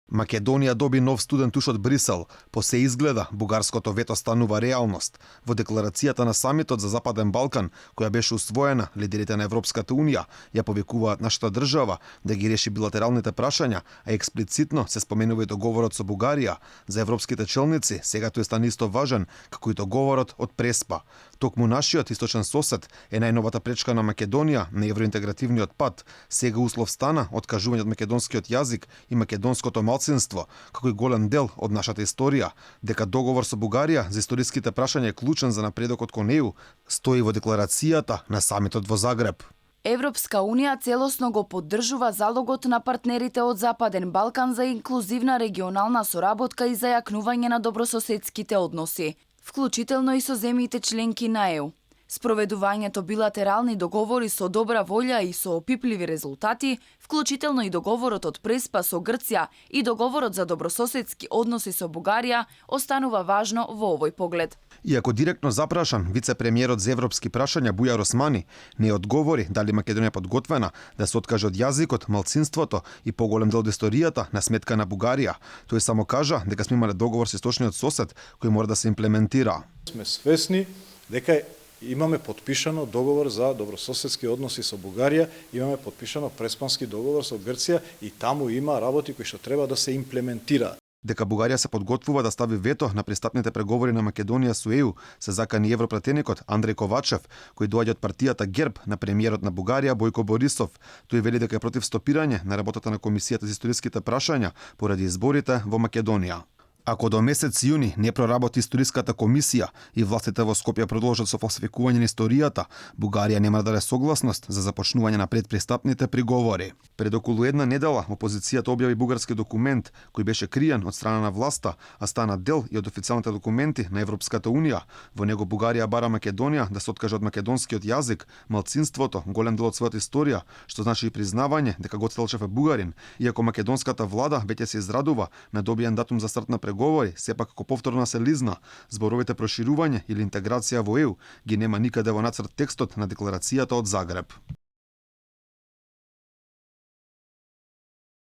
Македонија доби нов студент туш од Брисел. По се изгледа, бугарското вето станува реалност. Во декларацијата на самитот за Западен Балкан, која беше усвоена, лидерите на Европската Унија ја повикуваат нашата држава да ги реши билатералните прашања, а експлицитно се споменува и договорот со Бугарија. За европските челници сега тој стане исто важен како и договорот од Преспа. Токму нашиот источен сосед е најновата пречка на Македонија на евроинтегративниот пат. Сега услов стана откажување од македонскиот јазик и македонското малцинство, како и голем дел од нашата историја. Дека договор со Бугарија за историските прашања е клучен за напредокот кон ЕУ, стои во декларацијата на самитот во Загреб. Европска Унија целосно го поддржува залогот на партнерите од Западен Балкан за инклузивна регионална соработка и зајакнување на добрососедските односи, вклучително и со земјите членки на ЕУ. Спроведувањето билатерални договори со добра волја и со опипливи резултати, вклучително и договорот од Преспа со Грција и договорот за добрососедски односи со Бугарија, останува важно во овој поглед. Иако директно запрашан, вице-премиерот за европски прашања Бујар Османи не одговори дали Македонија подготвена да се откаже од јазикот, малцинството и поголем дел од историјата на сметка на Бугарија. Тој само кажа дека сме имале договор со источниот сосед кој мора да се имплементира. Сме свесни дека имаме подпишано договор за добрососедски односи со Бугарија, имаме подпишано преспански договор со Грција и таму има работи кои што треба да се имплементира. Дека Бугарија се подготвува да стави вето на пристапните преговори на Македонија со ЕУ, се закани европратеникот Андреј Ковачев, кој доаѓа од партијата ГЕРБ на премиерот на Бугарија Бојко Борисов. Тој вели дека е против стопирање на работата на Комисијата за историските прашања поради изборите во Македонија. Ако до месец јуни не проработи историската комисија и властите во Скопје продолжат со фалсификување на историјата, Бугарија нема да даде согласност за започнување на предпристапните преговори. Пред околу една недела опозицијата објави бугарски документ кој беше криен од страна на власта, а стана дел и од официјалните документи на Европската Унија. Во него Бугарија бара Македонија да се откаже од македонскиот јазик, малцинството, голем дел од својата историја, што значи и признавање дека Гоце Делчев е бугарин, иако македонската влада веќе се израдува на добиен датум за старт на преговори, сепак како повторна се лизна, зборовите проширување или интеграција во ЕУ ги нема никаде во нацрт текстот на декларацијата од Загреб.